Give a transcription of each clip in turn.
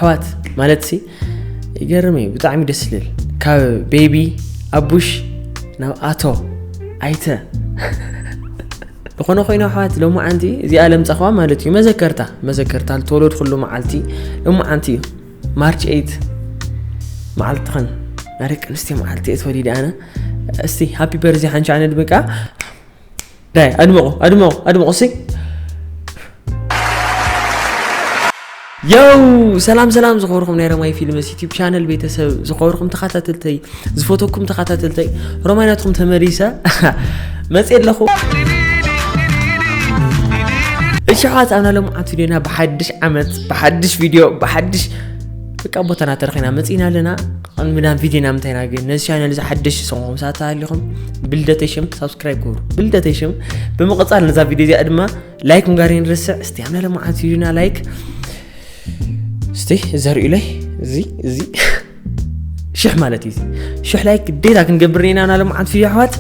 ኣሕዋት ማለት ሲ ይገርም እዩ፣ ብጣዕሚ ደስ ይብል። ካብ ቤቢ ኣቡሽ ናብ ኣቶ ኣይተ ዝኾነ ኮይኑ ኣሕዋት፣ ሎማዓንቲ እዚኣ ለምጻኽዋ ማለት እዩ። መዘከርታ መዘከርታ ዝተወለድኩሉ መዓልቲ ሎማዓንቲ እዩ፣ ማርች ኤይት መዓልትኽን ናይ ደቂ ኣንስትዮ መዓልቲ እየ ተወሊደ ኣነ። እስቲ ሃፒ በርዚ ሓንቻ ኣነ ድምቃ ዳይ ኣድምቑ ኣድምቑ ኣድምቑ ሲ። የው ሰላም ሰላም ዝኸበርኩም ናይ ረማይ ፊልምስ ዩቲዩብ ቻነል ቤተሰብ፣ ዝኸበርኩም ተኸታተልተይ፣ ዝፈተኩም ተኸታተልተይ፣ ሮማይ ናትኩም ተመሊሰ መፅእ ኣለኹ። እሺ ኣሕዋት፣ ኣብና ሎማዓንቲ ቪድዮና ብሓድሽ ዓመት ብሓድሽ ቪድዮ ብሓድሽ በቃ ቦታና ተረኺና መፂና ኣለና። ቅድሚ ናብ ቪድዮና ምንታይና ግን ነዚ ቻነል እዚ ሓደሽ ዝኾንኩም ሰባት ተሃሊኹም ብልደተይ ሽም ሳብስክራይብ ግበሩ። ብልደተይ ሽም ብምቕፃል ነዛ ቪድዮ እዚኣ ድማ ላይክ ምግባር ይንርስዕ። እስቲ ኣብና ሎማዓንቲ ቪድዮና ላይክ እስቲ ዘርእዩለይ እዚ እዚ ሽሕ ማለት እዩ። እዚ ሽሕ ላይክ ግዴታ ክንገብር ኢና ና ሎማዓንቲ ቪድዮ ኣሕዋት።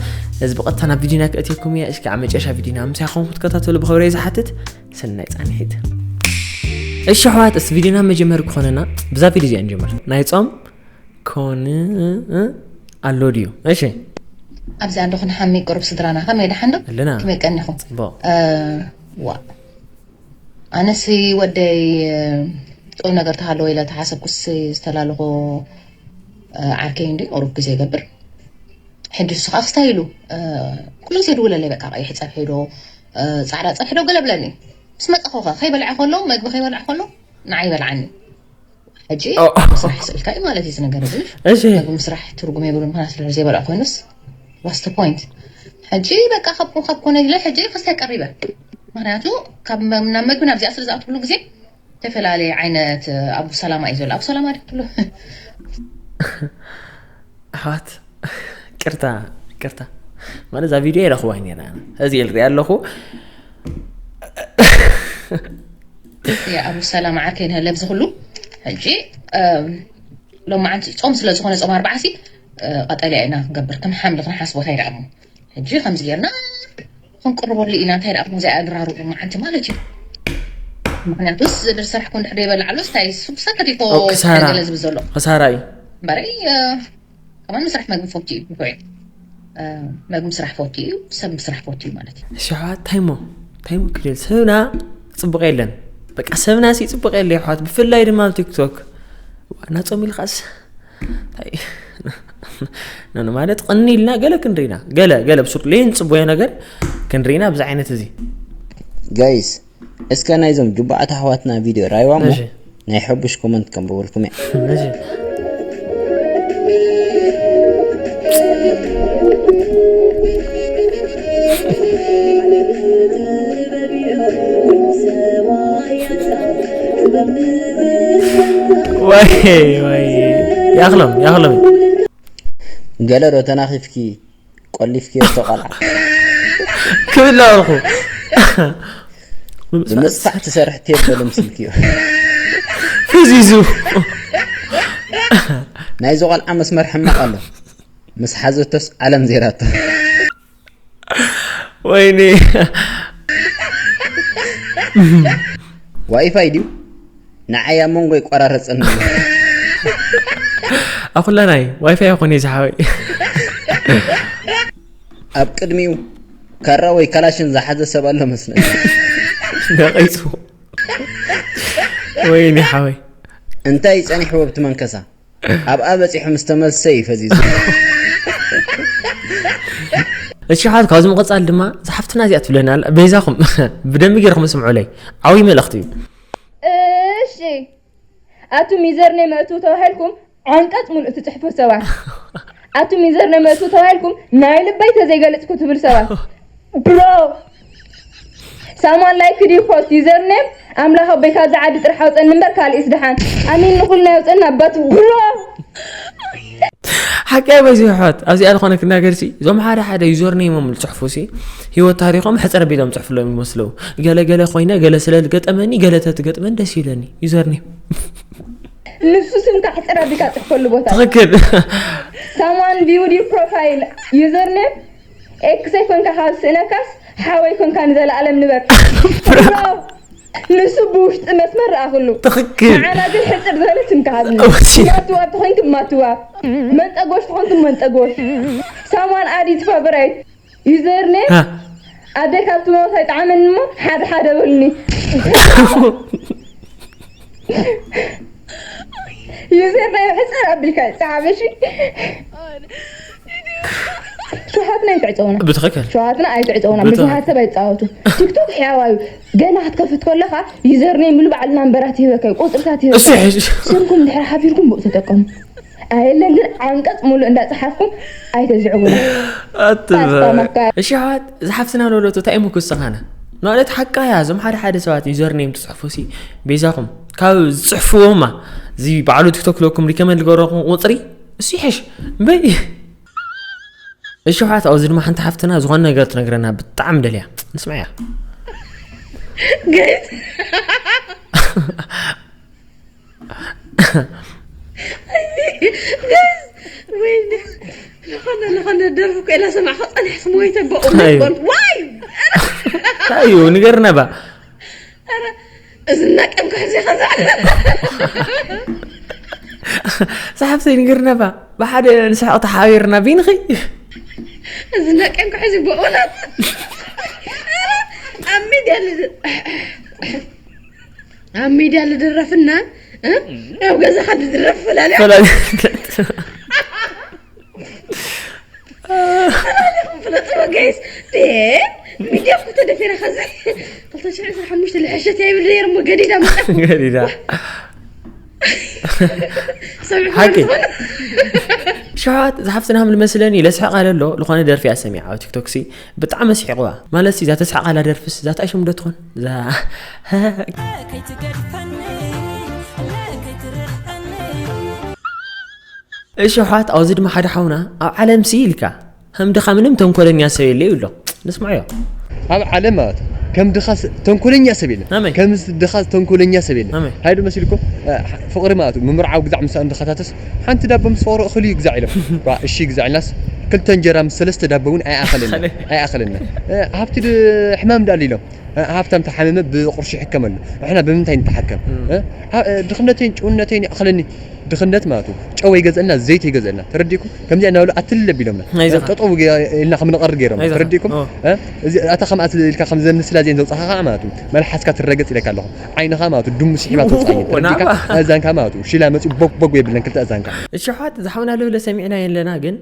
እዚ ብቐጥታ ናብ ቪድዮና ክእትየኩም እየ። እስኪ ኣብ መጨረሻ ቪድዮና ምሳይ ኹም ክትከታተሉ ብኽብረ ዝሓትት ሰናይ ጻንሒት። እሺ ኣሕዋት፣ እስቲ ቪድዮና መጀመሪ ክኾነና ብዛ ቪድዮ እዚኣ ንጀምር። ናይ ጾም ኮን ኣሎ ድዩ? እሺ። ኣብዚኣ እንዶ ክንሓሚ ቁሩብ ስድራና ከመይ ደሓን ዶ? ኣለና። ከመይ ቀኒኹም? ጽቡቕ። እ፣ ዋ። ኣነሲ ወደይ፣ እ፣ ጥሩ ነገር ተሃለወ ኢለ ተሓሰብኩስ ዝተላለኹ፣ እ፣ ዓርከይ እንዲ ቁሩብ ግዜ ይገብር። ሕጂ ንሱ ከዓ ክስታይ ኢሉ፣ እ፣ ኩሉ ግዜ ይድውለለይ፣ በቃ ቀይሕ ፀብሒ ዶ፣ እ፣ ፃዕዳ ፀብሒ ዶ ገለ ብለኒ። ምስ መፀኹ ከ ከይበልዐ ከሎ፣ መግቢ ከይበልዐ ከሎ ንዓይ ይበልዓኒ። ሕጂ ኦ። ስራሕ ስእልካ እዩ ማለት እዩ እዚ ነገር እዚ። እሺ። መግቢ ምስራሕ ትርጉም የብሉን፣ ምኽንያቱ ድሕር ዘይበልዕ ኮይኑስ፣ what's the point? ሕጂ በቃ ካብ፣ ካብ ኮነ ኢለ ሕጂ ክስታይ ቀሪበ። ምኽንያቱ ካብ መ-፣ ናብ መግቢ ናብዚኣ ስለ ዝኣትውሉ ግዜ ዝተፈላለየ ዓይነት ኣቡ ሰላማ እዩ ዘሎ። ኣቡ ሰላማ ድዩ ትብሎ? ኣሕዋት፣ ቅርታ፣ ቅርታ። ማለት እዛ ቪድዮ ይረኽባ ነይራ። እዚ ኢል ሪኣ ኣለኹ። ያ ኣቡ ሰላማ ዓርከይ ንህለ ኣብዚ ኩሉ። ሕጂ፣ እም፣ ሎማዓንቲ ጾም ስለ ዝኾነ ጾም ኣርባዓ ሲ፣ እ፣ ቀጠልያ ኢና ክንገብር፣ ከም ሓምሊ ክንሓስቦ እንታይ ደኣ እሞ። ሕጂ ከምዚ ጌርና ክንቅርበሉ ኢና፣ እንታይ ደኣ እሞ እዚኣ ኣግራሩ ሎማዓንቲ ማለት እዩ። ምኽንያቱስ ዝድር ስራሕ ኮን ድሕሪ ይበልዓሉ፣ እንታይ ሱብ ሰከት ይኮ ኦ፣ ክሳራ። ገለ ዝብል ዘሎ። ክሳራ እዩ። እምበረይ፣ እ፣ ከማን ምስራሕ መግቢ ፈቱ እዩ፣ ብፍዑይ። እ፣ መግቢ ምስራሕ ፈቱ እዩ፣ ሰብ ምስራሕ ፈቱ እዩ ማለት እዩ። እሺ፣ ኣሕዋት፣ እንታይ እሞ? እንታይ እሞ ክብል? ሰብና ጽቡቕ የለን። በቃ፣ ሰብና ሲ ጽቡቕ የለ፣ ኣሕዋት። ብፍላይ ድማ ኣብ ቲክቶክ። ዋና ጾም ኢልካስ? እንታይ? ኖ፣ ኖ፣ ማለት፣ ቅኒ ኢልና ገለ ክንርኢና። ገለ፣ ገለ፣ ብሱር፣ ሌን ጽቡቕ ነገር ክንርኢና፣ ብዛ ዓይነት እዚ። ጋይስ፣ እስከ ናይዞም ጁባዓት ኣሕዋትና ቪድዮ ራይዋ እሞ እሺ። ናይ ሕቡሽ ኮመንት ከንብበልኩም እየ። እሺ። ወይ፣ ወይ። ያኽሎም፣ ያኽሎም። ገለ ዶ ተናኺፍኪ? ቆሊፍክዮ እቶ ቃልዓ። ክብል ኣለኹ። ብምጽፋዕ ትሰርሕ ቴፕ በሎም ስልክዮ። ፈዚዙ። ናይዚ ቆልዓ መስመር ሕማቕ ኣሎ። ምስ ሓዘቶስ ዓለም ዜራቶ። ወይኔ። ዋይፋይ ድዩ? ንዓይ ኣብ መንጎ ይቆራረጸኒ ኣሎ። ኣኹላናይ ዋይፋይ ይኾን እዩ ዝሓወይ። ኣብ ቅድሚኡ ካራ ወይ ካላሽን ዝሓዘ ሰብ ኣሎ መስለኒ። ነቒጹ። ወይኔ ሓወይ። እንታይ ጸኒሕዎ ኣብቲ መንከሳ? ኣብኣ በጺሑ ምስ ተመልሰ እዩ ፈዚዙ። እሺ፣ ሓት ካብዚ ምቕጻል ድማ ዝሓፍትና እዚኣ ትብለና ኣላ። በይዛኹም ብደንቢ ገይርኩም ስምዑለይ። ዓብዪ መልእኽቲ እዩ። እሺ፣ ኣቱም ዩዘርኔም እትው ተባሂልኩም ዓንቀጽ ሙሉእ ትጽሕፉ ሰባት። ኣቱም ዩዘርኔም እትው ተባሂልኩም ናይ ልበይ ተዘይገለጽኩ ትብል ሰባት። ብሮ፣ ሳማን ላይክ ድዩ ፖስት ዩዘርኔም ኣምላኽ ኣቦይ ካብዚ ዓዲ ጥራሕ ኣውፀኒ እምበር ካልእስ ደሓን ኣሚን ንኹልና የውፀና ኣባቱ ብሮ። ሓቂ ኣይበዝሑ ኣሕዋት፣ ኣብዚኣ ዝኾነ ክናገር ሲ፣ እዞም ሓደ ሓደ ዩዘርኔሞም ዝፅሕፉ ሲ፣ ህይወት ታሪኾም ሕፅር ኣቢሎም ዝፅሕፍሎም ይመስለው። ገለ ገለ ኮይነ፣ ገለ ስለ ዝገጠመኒ፣ ገለ ተትገጥመን ደስ ይብለኒ። ዩዘርኔም። ንሱ ስምካ ሕፅር ኣቢልካ ፅሕፈሉ ቦታ። ትኽክል። ሳማን ቪውድ ዩር ፕሮፋይል ዩዘርኔም ኤክሰይ ኮንካ ካብ ስእነካስ ሓወይ ኮንካ ንዘለኣለም ንበር። ብራቮ። ንሱ ብውሽጢ መስመር ረኣኽሉ። ትኽክል። ንዓና ግን ሕፅር ዝበለ ስም ክሃብኒ። እወሲ። ማትዋ ተኾይንኩም ማትዋ፣ መንጠጎሽ ተኾይንኩም መንጠጎሽ። ሳማን ኣዲ ትፋበራይ ዩዘርኔ ሃ። ኣደ ካብ ትመውት ኣይጠዓመኒ እሞ ሓደ ሓደ በሉኒ። ዩዘርኔ ሕፅር ኣቢልካ ይፀሓፈ እሺ። ሸውሃትና ኣይትዕፀውና። ብትኽክል። ሸውሃትና ኣይትዕፀውና። ብትኽክል። ምክንያት ሰብ ኣይፃወቱ። ቲክቶክ ሕያዋዩ ገና ክትከፍት ከለኻ ዩዘርኔም ኢሉ ባዕልና ንበራት ይህበካ እዩ፣ ቁፅርታት እሱ ይህበካ እዩ። ይሕሽ። ስምኩም ድሕሪ ሓፊርኩም ብኡ ተጠቀሙ። ኣየለን ግን ዓንቀፅ ሙሉእ እንዳፀሓፍኩም ኣይተዝዕቡና። ኣትበል። ፓስታ ማካ- እሺ ኣሕዋት፣ ዝሓፍትና ለውለቱ እንታይ እሞ ክስኻና? ማለት ሓቃ እያ፣ እዞም ሓደ ሓደ ሰባት ዩዘርኔም ትፅሕፉ ሲ ቤዛኹም ካብ ዝፅሕፍዎማ፣ እዚ ባዕሉ ቲክቶክ ለኩም ሪከመንድ ዝገበረኩም ቁፅሪ እሱ ይሕሽ እምበይ። እሺ ኣሕዋት፣ ኣብዚ ድማ ሓንቲ ሓፍትና ዝኾነ ነገር ትነግረና ብጣዕሚ ደልያ ንስማያ። ጋይስ፣ ጋይስ፣ ወይኔ፣ ዝኾነ ዝኾነ ደርፊ እኮ ኢላ ሰማዕካ ጸኒሕስ ሞይተ በእውነት ኣዩ። በልኩ። ዋይ! እንታይ እዩ ንገርና ባ። ኧረ፣ እዚ እናቀምካ ሕዚ ኸዛ። ሰሓብተይ ንገርና ባ። ብሓደ ንስሕቕ ተሓቢርና ቢንኺ። እዚ እናቀምካ ሕዚ በእውነት። ኧረ፣ ኣብ ሚድያ ልዝ- ኣብ ሚድያ ልድረፍና እ? ኣብ ገዛኻ ትድረፍ ፈላልያ ፈላሊ ፈለጥዎ ጋይስ። ሚድያ እኮ ተደፊራ ከዚ ክልተ ሽሕ ዕስራ ሓሙሽተ ልሕሸት እያ ይብል ነይሩ እሞ ገዲዳ መጣ። ገዲዳ። ሰሚዕኩም ሓቂ። ትኾኑ? ሸውሃት ዝሓፍትና ከም ዝመስለኒ ለስሕቕ ኣለ ኣሎ ዝኾነ ደርፊ እያ ሰሚዓ ኣብ ቲክቶክ ሲ ብጣዕሚ ኣስሒቕዋ። ማለት ሲ እዛ ተስሕቕ ኣላ ደርፍስ እዛ እንታይ ሽም ዶ ትኾን? እዛ ከይትገድፈኒ ከይትርሕቀኒ እሺ ኣሕዋት፣ ኣብዚ ድማ ሓደ ሓውና ኣብ ዓለም ሲ ኢልካ ከም ድኻ ምንም ተንኮለኛ ሰብ የለ ይብሎ። ንስማዕዮ። ኣብ ዓለም ማለት ከም ድኻ ስ- ተንኮለኛ ሰብ የለን። ኣመይ። ከም ስ- ድኻ ተንኮለኛ ሰብ የለን። ኣመይ። ሃይዶ መሲልኩም እ፣ ፍቕሪ ማለት እዩ። ምምርዓው ግዛዕ ምሳእ እንድኸታተስ ሓንቲ ዳቦ ምስ ፍቕሪ እኽሉ ይግዛዕ ኢሎም። ዋ፣ እሺ ይግዛዕ ኢልናስ ክልተ እንጀራ ምስ ሰለስተ ዳቦ እውን ኣይኣኸለና ኣይኣኸለና። እ፣ ሃብቲ ድ- ሕማም ዳል ኢሎም። እ፣ ሃብታም ተሓመመ ብቕርሺ ይሕከመሉ። ንሕና ብምንታይ ንተሓከም? እ፣ እ፣ ድኽነተይን ጭውነተይን ይኣኽለኒ። ድኽነት ማለት እዩ ጨው ይገዝአልና፣ ዘይት ይገዝአልና። ተረዲእኩም? ከምዚኣ እናበሉ ኣትልል ኣቢሎምና። ናይዚ ኸ? ጠጠው ገ- ኢልና ከም ንቐር ገይሮም። ናይዚ ኸ? ተረዲእኩም? ኦ። እ? እዚ ኣታ ከም ኣትልል ኢልካ ከም ዘምስላ እዚአን ዘውፃኻ ከዓ ማለት እዩ መልሓስካ ትረገፅ ኢለካ ኣለኹ። ዓይንኻ ማለት እዩ ድሙ ስሒባ ተውፃኛ። ተረዲእካ? ወናማ። ኣእዛንካ ማለት እዩ ሽላ መፂኡ ቦግ ቦግ የብለን ክልተ ኣእዛንካ። እሺ ኣሕዋት፣ ዝሓውና ልብለ ሰሚዕና የለና ግን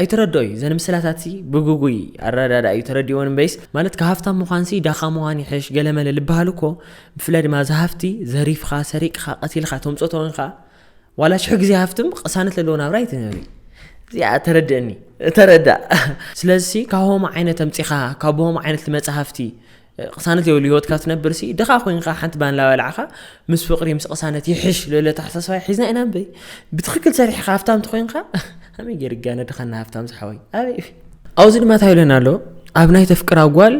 ኣይተረድኦ እዩ። ዘን ምስላታት ሲ ብግጉይ ኣረዳዳ እዩ ተረዲእዎን እምበይስ ማለት ካብ ሃፍታም ምዃን ሲ ዳኻ ምዃን ይሕሽ ገለመለ ልበሃል እኮ ብፍላይ ድማ እዚ ሃፍቲ ዘሪፍኻ ሰሪቅኻ ቀቲልካ ተምፅኦ ተኮንካ ዋላ ሽሕ ግዜ ሃፍትም ቅሳነት ለለዎ ናብራ ኣይትነብሪ። እዚኣ ተረድእኒ ተረዳእ። ስለዚ ሲ ካብሆም ዓይነት ኣምፂኻ ካብሆም ዓይነት ልመፀ ሃፍቲ ቅሳነት የብሉ ህይወትካ ትነብር ሲ ድኻ ኮይንካ ሓንቲ ባን ላበላዕኻ ምስ ፍቅሪ ምስ ቅሳነት ይሕሽ ልለ ተሓሳስባይ ሒዝና ኢና እምበይ ብትክክል ሰሪሕካ ሃፍታም ተኮይንካ ኣመይ ገይርጋነ ድኻና ሃፍታም ዝሓወይ ኣበይ ኣብዚ ድማ እንታይ ይብለና ኣሎ ኣብ ናይ ተፍቅራ ጓል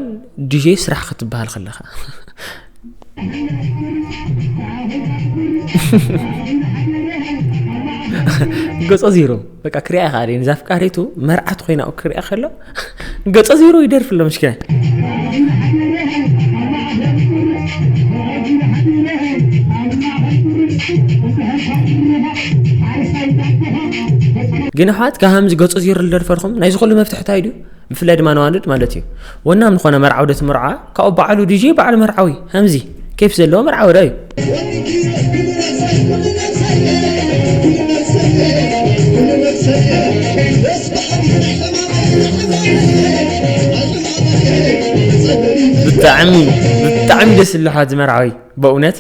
ዲጄ ስራሕ ክትበሃል ከለኻ ገጾ ዜሮ በቃ ክሪኣ ይኽእል እየ ንዛ ፍቃሪቱ መርዓት ኮይና ክሪኣ ከሎ ገጾ ዜሮ ይደርፍ ኣሎ ምሽኪና ግን ኣሕዋት ካብ ሃምዚ ገጾ ዜሮ ዝደርፈልኹም ናይ ዝኹሉ መፍትሒ እንታይ ድዩ ብፍላይ ድማ ነዋልድ ማለት እዩ ወናም ዝኾነ መርዓዊ ዶ ትምርዓ ካብኡ በዓሉ ዲጂ በዓሉ መርዓዊ ሃምዚ ኬፍ ዘለዎ መርዓዊ ዶ እዩ ብጣዕሚ ብጣዕሚ ደስ ዝብለካ ዝመርዓዊ በእውነት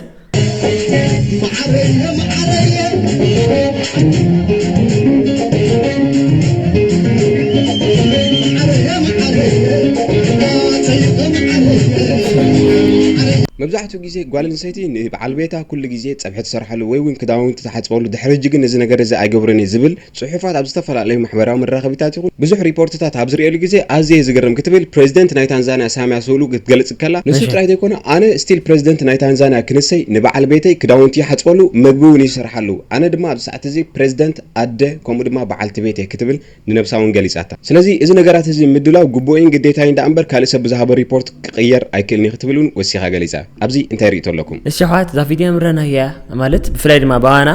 መብዛሕትኡ ግዜ ጓል ኣንስተይቲ ንበዓል ቤታ ኩሉ ግዜ ጸብሒ ትሰርሓሉ ወይ እውን ክዳውንቲ ትሓጽበሉ፣ ድሕሪ ሕጂ ግን እዚ ነገር እዚ ኣይገብርን እየ ዝብል ጽሑፋት ኣብ ዝተፈላለዩ ማሕበራዊ መራኸቢታት ይኹን ብዙሕ ሪፖርትታት ኣብ ዝርእየሉ ግዜ ኣዝየ ዝግርም ክትብል ፕሬዚደንት ናይ ታንዛንያ ሳሚያ ሱሉሁ ክትገልጽ ከላ፣ ንሱ ጥራይ ዘይኮነ ኣነ ስቲል ፕሬዚደንት ናይ ታንዛንያ ክንሰይ ንበዓል ቤተይ ክዳውንቲ ይሓጽበሉ፣ መግቢ እውን ይሰርሓሉ። ኣነ ድማ ኣብዚ ሰዓት እዚ ፕሬዚደንት ኣደ ከምኡ ድማ በዓልቲ ቤት እየ ክትብል ንነብሳ እውን ገሊጻታ። ስለዚ እዚ ነገራት እዚ ምድላው ግቡእን ግዴታይን ደኣ እምበር ካልእ ሰብ ብዝሃቦ ሪፖርት ክቕየር ኣይክእልን እዩ ክትብል እውን ወሲኻ ገሊጻ። ኣብዚ እንታይ ርእይቶ ኣለኩም? እሺ ኣሕዋት፣ እዛ ቪድዮ የምረና እያ። ማለት ብፍላይ ድማ ባባና፣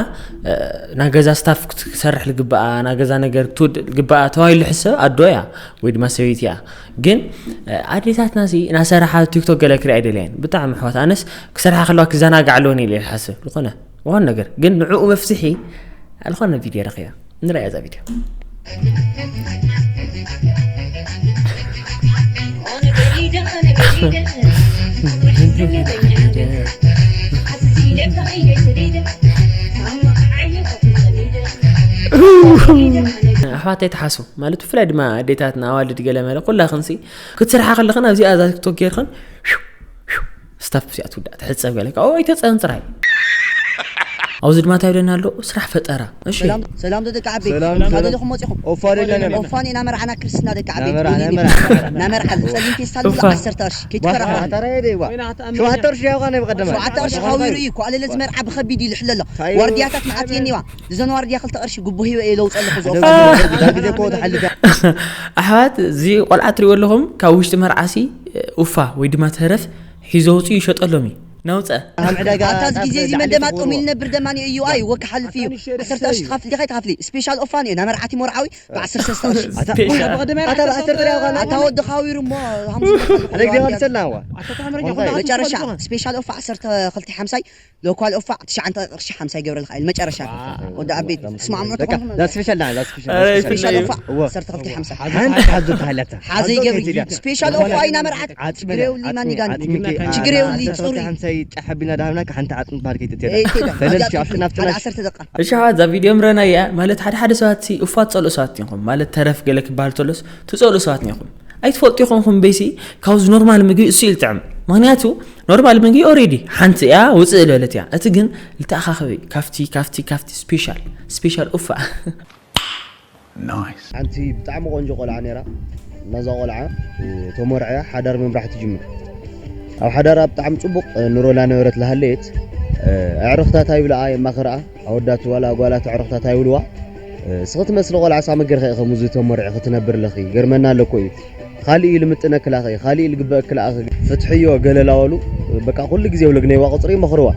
እ፣ ናይ ገዛ ስታፍ ክትሰርሕ ልግብኣ፣ ናይ ገዛ ነገር ክትውድእ ልግብኣ ተባሂሉ ዝሕሰብ ኣዶ እያ ወይ ድማ ሰበይቲ እያ። ግን፣ እ፣ ኣዴታትና ሲ እናሰርሓ ቲክቶክ ገለ ክሪኣ ኣይደልያን። ብጣዕሚ ኣሕዋት፣ ኣነስ ክሰርሓ ከለዋ ክዘናግዓ ኣለወን ኢለ እየ ዝሓስብ። ዝኾነ፣ ዝኾነ ነገር። ግን ንዕኡ መፍትሒ ዝኾነ ቪድዮ ረኺበ። ንርኣያ እዛ ቪድዮ። ኣሕዋተይ ተሓሱ ማለት ብፍላይ ድማ ኣዴታትና ኣዋልድ ገለ መለ ኩላኽንሲ ክትስርሓ ከለኽን ኣብዚኣ እዛ ቲክቶክ ጌርኽን ስታፍ እዚኣ ትውዳእ ትሕፀብ ገለ ኦ ኣይተፀን ፅራይ ኣብዚ ድማ እንታይ ይብለና ኣሎ ስራሕ ፈጠራ እሺ ሰላም ሰላም ደቂ ዓበይቲ ሰላም፣ ካብ ሰላም። ደለኹም መፂኹም ኦፋ ደለና። ኦፋን ኢና መርዓና ክርስትና ደቂ ዓበይቲ ናመርዓ፣ ናመርዓ። ናመርዓ ጸሊም ፌስታል ኦፋ። ዓሰርተ ቅርሺ ከይትፈራኻ ኣታራየ ደይዋ ሸውዓተ ቅርሺ ያውቃ ናይ በቀደማ ሸውዓተ ቅርሺ ሓዊሩ እዩ ኳለለ ዝመርዓ ብኸቢድ እዩ ልሕለሎ እንታይ እዩ? ዋርድያታት መዓት የኒዋ እዘን ዋርድያ ክልተ ቅርሺ ጉቦ ሂበ እየ ለውፀለኹ እዛ ዞፋ ጊዜ እኮ ተሓልፍ እያ። ኣሕዋት እዚ ቆልዓ ትሪእዎ ኣለኹም ካብ ውሽጢ መርዓሲ ኡፋ ወይ ድማ ተረፍ ሒዞ ውፅኡ ይሸጠሎም እዩ ናውፀ ኣብ ዕዳጋ ኣታ እዚ ጊዜ እዚ መን ደማ ጦም ኢል ነብር ደማ እዩ እዩ ኣይ ወክ ሓልፍ እዩ ዓሰርተ ቅርሺ ትኸፍል ዲኻ ትኸፍሊ ስፔሻል ኦፋን እዩ ናመርዓቲ ሞርዓዊ ብዓሰርተ ሰለስተ ቅርሺ ኣታ ብዓሰርተ ጥራይ ኣታ ወዲ ኻዊሩ እሞ መጨረሻ ስፔሻል ኦፋ ዓሰርተ ክልተ ሓምሳይ ሎኳል ኦፋ ትሽዓንተ ቅርሺ ሓምሳ ይገብረልካ ኢል መጨረሻ ወዲ ኣቤት ስማዕምዑ ትኾኑ ዳስፔሻል ዳ ዳስፔሻል ስፔሻል ኦፋ ዓሰርተ ክልተ ሓምሳ ሓንቲ ሓዞ ተሃለታ ሓዘ ይገብር ስፔሻል ኦፋ ኣይና መርዓት ችግር የብሉ ማን ይጋን ችግር የብሉ ጽሩይ ሓምሳይ ጫሕ ቢና ዳሃብና ሓንቲ ዓጽም ባር ከይትትያ ተለሽ ኣብቲ ናፍትና ዓሰርተ ደቃ እሻ እዛ ቪድዮ ምረና እያ ማለት ሓደ ሓደ ሰባት ሲ ኡፋ ትጸልኡ ሰባት ኢኹም ማለት ተረፍ ገለ ክበሃል ተሎስ ትጸልኡ ሰባት ኢኹም ኣይትፈልጡ ኢኹም እምበይሲ ካብዚ ኖርማል ምግቢ እሱ እዩ ዝጥዕም ምክንያቱ ኖርማል ምግቢ ኦሬዲ ሓንቲ እያ ውፅእ ዝበለት እያ እቲ ግን ልተኣኻኸበ ካብቲ ካብቲ ካብቲ ስፔሻል ስፔሻል ኡፋ ሓንቲ ብጣዕሚ ቆንጆ ቆልዓ ነይራ እናዛ ቆልዓ ተሞርዐያ ሓዳር ምምራሕ ትጅምር ኣብ ሓዳራ ብጣዕሚ ፅቡቅ ኑሮ ላነበረት ላሃለየት ኣዕርኽታታ ይብልኣ የማኽርኣ ኣወዳት ዋላ ኣጓላት ኣዕርኽታታ ይብልዋ ስኺ ትመስሊ ቆልዓ ሳመ ገርኸ ኢኸ ሙዚ ተሞርዒ ክትነብር ኣለኺ ገርመና ኣለኮ እዩ ካሊእ እዩ ልምጥነኪ ላኸ እዩ ካሊእ እዩ ልግበእኪ ላኣኸ ፍትሕዮ ገለ ላበሉ በቃ ኩሉ ግዜ ብለግነይዋ ቁፅሪ ይመኽርዋ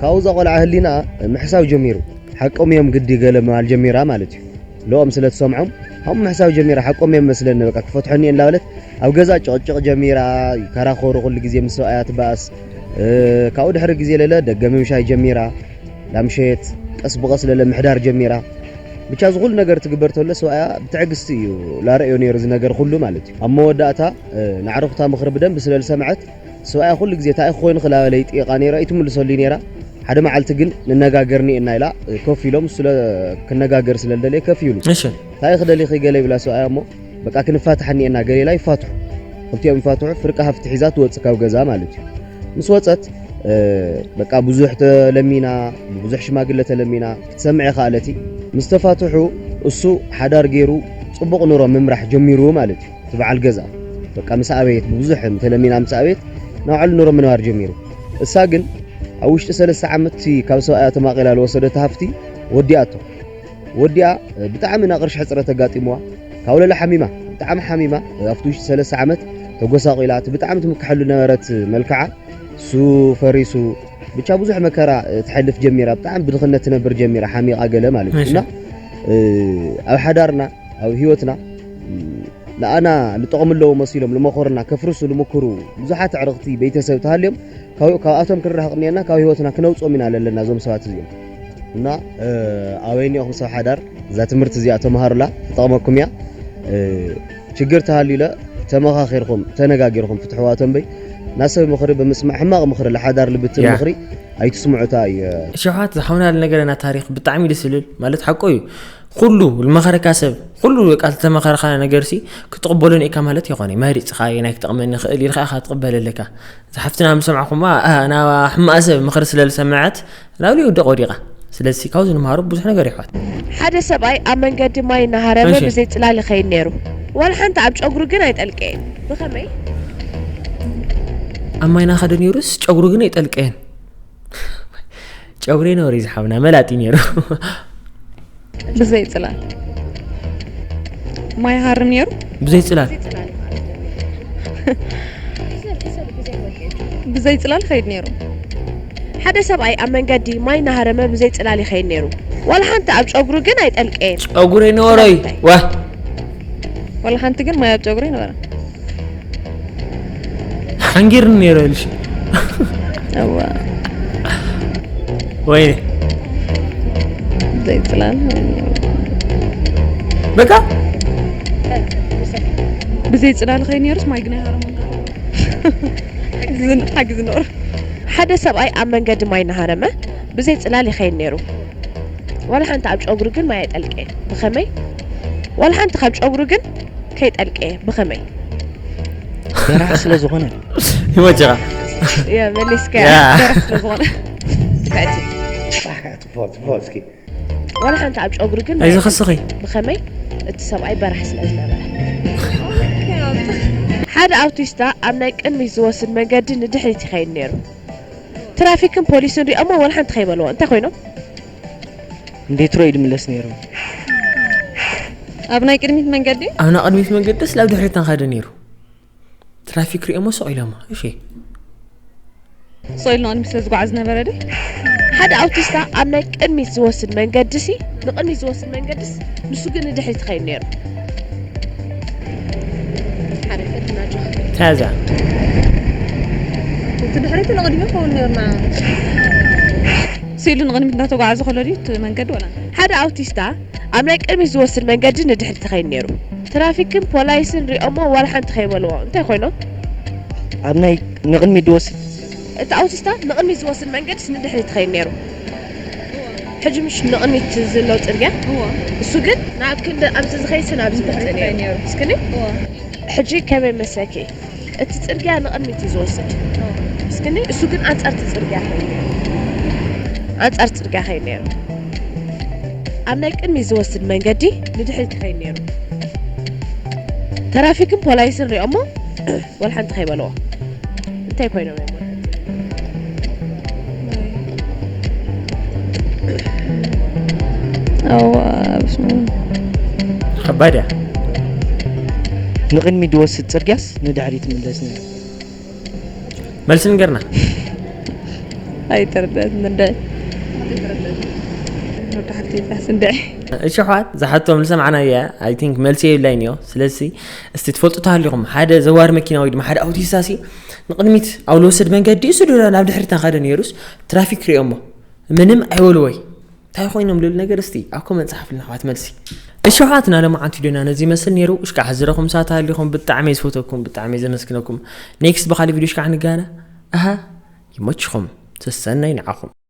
ካብኡ እዛ ቆልዓ ህሊና ምሕሳብ ጀሚሩ ሓቆም እዮም ግዲ ገለ ምባል ጀሚራ ማለት እዩ ልኦም ስለ ትሰምዖም ከምኡ ምሕሳብ ጀሚራ ሓቆም እዮም መስለኒ በቃ ክፈትሖኒ እየን ላበለት ኣብ ገዛ ጭቕጭቕ ጀሚራ ይከራኸሩ ኩሉ ግዜ ምስ ሰብኣያ ትበኣስ ካብኡ ድሕሪ ግዜ ለለ ደገ ምምሻይ ጀሚራ ላምሸየት ቀስ ብቐስ ለለ ምሕዳር ጀሚራ ብቻ እዚ ኩሉ ነገር ትግበር ተሎ ሰብኣያ ብትዕግስቲ እዩ ላረእዮ ነይሩ እዚ ነገር ኩሉ ማለት እዩ ኣብ መወዳእታ ናዕርኽታ ምኽሪ ብደንብ ስለ ዝሰምዐት ሰብኣያ ኩሉ ግዜ እንታይ ክኾይኑ ክላበለ ይጥየቃ ነይራ ኣይትምልሰሉ ነይራ ሓደ መዓልቲ ግን ንነጋገር ኒኤና ኢላ ኮፍ ኢሎም ስለ ክነጋገር ስለ ዝደለየ ከፍ ይብሉ እሺ እንታይ ክደሊኺ ገለ ይብላ ሰብኣያ እሞ በቃ ክንፋታሕ ኒኤና ገለ ኢላ ይፋትሑ ክልቲኦም ይፋትሑ ፍርቂ ሃፍቲ ሒዛ ትወፅእ ካብ ገዛ ማለት እዩ ምስ ወፀት በቃ ብዙሕ ተለሚና ብዙሕ ሽማግለ ተለሚና ክትሰምዕ ይኽኣለቲ ምስ ተፋትሑ እሱ ሓዳር ገይሩ ፅቡቕ ኑሮ ምምራሕ ጀሚሩ ማለት እዩ እቲ በዓል ገዛ በቃ ምስ ኣበየት ብብዙሕ ተለሚና ምስ ኣበየት ናባዕሉ ኑሮ ምንባር ጀሚሩ እሳ ግን ኣብ ውሽጢ ሰለስተ ዓመት እቲ ካብ ሰብኣያ ተማቒላ ዝወሰደቶ ሃፍቲ ወዲኣቶ ወዲኣ ብጣዕሚ ናይ ቅርሺ ሕፅረት ኣጋጢምዋ ካብ ለለ ሓሚማ ብጣዕሚ ሓሚማ ኣብቲ ውሽጢ ሰለስተ ዓመት ተጎሳቒላ እቲ ብጣዕሚ ትምክሐሉ ነበረት መልክዓ እሱ ፈሪሱ ብቻ ብዙሕ መከራ ትሐልፍ ጀሚራ ብጣዕሚ ብድኽነት ትነብር ጀሚራ ሓሚቓ ገለ ማለት እዩ እና ኣብ ሓዳርና ኣብ ህይወትና ንኣና ልጠቕሙ ኣለዎ መሲሎም ልመኸሩና ከፍርሱ ልምክሩ ብዙሓት ኣዕርኽቲ ቤተሰብ ተሃልዮም ካብኣቶም ክንረሕቕ እኒአና ካብ ህይወትና ክነውፅኦም ኢና ለለና እዞም ሰባት እዚኦም እና ኣበይኒኦኹም ሰብ ሓዳር እዛ ትምህርቲ እዚኣ ተምሃሩላ ትጠቕመኩም እያ ችግር ተሃልዩለ ተመኻኺርኩም ተነጋጊርኩም ፍትሕዋ ተንበይ ናሰብ ምኽሪ ብምስማዕ ሕማቕ ምኽሪ ለሓዳር ልብትን ምኽሪ ኣይትስምዑታ እዩ ሸውሓት ዝሓውና ልነገረና ታሪክ ብጣዕሚ ደስ ዝብል ማለት ሓቆ እዩ ኩሉ ልመኸረካ ሰብ ኩሉ በቃ ዝተመኸረካ ነገር ሲ ክትቕበሎ ንእካ ማለት ይኾነ መሪፅኻ ናይ ክጠቕመኒ ይኽእል ኢልካ ኢኻ ትቕበል ኣለካ ዝሓፍትና ምሰማዕኹማ ናብ ሕማቕ ሰብ ምኽሪ ስለ ዝሰምዐት ናብ ሊወደቕ ወዲቓ ስለዚ ካብዚ ንምሃሮ ብዙሕ ነገር ይሕዋት ሓደ ሰብኣይ ኣብ መንገዲ ማይ እናሃረመ እሺ። ብዘይ ጽላል ይኸይድ ነይሩ። ዋላ ሓንቲ ኣብ ጨጉሩ ግን ኣይጠልቀየን። ብኸመይ? ኣብ ማይ እናኸደ ነይሩስ ጨጉሩ ግን ኣይጠልቀየን። ጨጉሪ ነውሪ ዝሓብና መላጢ ነይሩ። ብዘይ ጽላል። ማይ ሃርም ነይሩ? ብዘይ ጽላል። ብዘይ ጽላል ይኸይድ ነይሩ። ሓደ ሰብኣይ ኣብ መንገዲ ማይ እናሃረመ ብዘይ ጽላል ይኸይድ ነይሩ። ዋላ ሓንቲ ኣብ ጨጉሩ ግን ኣይጠልቀየን። ጨጉረይ ነበሮይ። ዋ። ዋላ ሓንቲ ግን ማይ ኣብ ጨጉሩ ይነበረ። ሓንጊርኒ ነይሩ ኢልሽ። እዋ። ወይ። ብዘይ ጽላል። በቃ። ብዘይ ጽላል ይኸይድ ነይሩስ ማይ ግን ኣይሃረመን። ሓግዝን ሓግዝ ኖር። ሓደ ሰብኣይ ኣብ መንገዲ ማይ እናሃረመ ብዘይ ጽላል ይኸይድ ነይሩ። ዋላ ሓንቲ ኣብ ጨጉሩ ግን ማይ ኣይጠልቀየን። ብኸመይ? ዋላ ሓንቲ ካብ ጨጉሩ ግን ከይጠልቀየ። ብኸመይ? በራሕ ስለ ዝኾነ። ይመቸኻ። ያ መሊስካ ያ። በራሕ ስለ ዝኾነ። ጽቡቕ፣ ጽቡቕ፣ እስኪ። ዋላ ሓንቲ ኣብ ጨጉሩ ግን ኣይዝኸስኺ። ብኸመይ? እቲ ሰብኣይ በራሕ ስለ ዝነበረ። ሓደ ኣውቲስታ ኣብ ናይ ቅድሚት ዝወስድ መንገዲ ንድሕሪት ይኸይድ ነይሩ። ትራፊክን ፖሊስን ሪኦሞ ዋላ ሓንቲ ከይበልዎ እንታይ ኮይኖም? ንዴትሮይት ድምለስ ነይሩ። ኣብ ናይ ቅድሚት መንገዲ ኣብ ናይ ቅድሚት መንገዲ ስለ ኣብ ድሕሪት ተንኸደ ነይሩ። ትራፊክ ሪኦሞ ሱቕ ኢሎሞ። እሺ። ስቕ ኢሉ ንቕድሚት ስለ ዝጓዓዝ ነበረ ድዩ? ሓደ ኣውቲስታ ኣብ ናይ ቅድሚት ዝወስድ መንገዲ ሲ ንቕድሚት ዝወስድ መንገዲስ ንሱ ግን ንድሕሪት ይኸይድ ነይሩ። ሓደ ፈትና ጆ ተያዛ። እቲ ድሕሪት ንቕድሚ ይኸውን ነይርና። ስኢሉ ንቕድሚት እናተጓዓዘ ከሎ ድዩ እቲ መንገዲ ወላ? ሓደ ኣውቲስታ ኣብ ናይ ቅድሚት ዝወስድ መንገዲ ንድሕሪት ይኸይድ ነይሩ። ትራፊክን ፖላይስን ሪኦሞ ዋላ ሓንቲ ከይበልዎ እንታይ ኮይኖም? ኣብ ናይ ንቕድሚት ድወስድ እቲ ኣውቲስታ ንቕድሚት ዝወስድ መንገዲስ ንድሕሪት ይኸይድ ነይሩ። ሕጂ ምሽ ንቕድሚት ዝለው ጽርግያ እሱ ግን ናብ ክንዲ ኣብዚ ዝኸይድ ሲ ናብዚ ይመጽእ ነይሩ። እስክኒ ሕጂ ከመይ መሰኪ? እቲ ጽርግያ ንቕድሚት እዩ ዝወስድ። እስክኒ እሱ ግን ኣንጻርቲ ጽርግያ ከይድ ነይሩ። ኣንጻር ጽርግያ ከይድ ነይሩ። ኣብ ናይ ቅድሚት ዝወስድ መንገዲ ንድሕሪት ይኸይድ ነይሩ። ተራፊክን ፖላይስን ሪኦሞ ዋላ ሓንቲ ከይበልዎ እንታይ ኮይኖም እዮም? ኣዋ በስመ ኣብ። ከባድ እያ። ንቕድሚት ድወስድ ጽርግያስ ንድሕሪት ምለስ ነይሩ። መልሲ ንገርና። ኣይተረደአትን እንደ ወዲ ሓፍተይ ጣስ እንደ እሺ ኣሕዋት፣ ዝሓቶም ዝሰማዕናዮ እያ። I think መልሲ የብላይን እዮ። ስለዚ እስቲ ትፈልጡ ተሃሊኹም ሓደ ዘዋሪ መኪና ወይ ድማ ሓደ ኣውቲስታ ሲ ንቕድሚት ኣብ ዝወስድ መንገዲ እሱ ድሮ ናብ ድሕሪት ተንኸደ ነይሩስ ትራፊክ ሪኦሞ ምንም ኣይበልዎይ። እንታይ ኮይኖም ልብል ነገር እስቲ ኣብ ኮመንት ጸሓፍልና ኣሕዋት መልሲ። እሺ ኣሕዋትና፣ ለማዓንቲ ዶና ነዚ ይመስል ነይሩ። እሽካዕ ዝረኹም ሳት ሃሊኹም ብጣዕሚ እየ ዝፈተኩም፣ ብጣዕሚ እየ ዘመስግነኩም። ኔክስት ብኻሊ ቪድዮ እሽካዕ ንጋና። ኣሃ ይመችኹም። ተሰናይ ንዓኹም።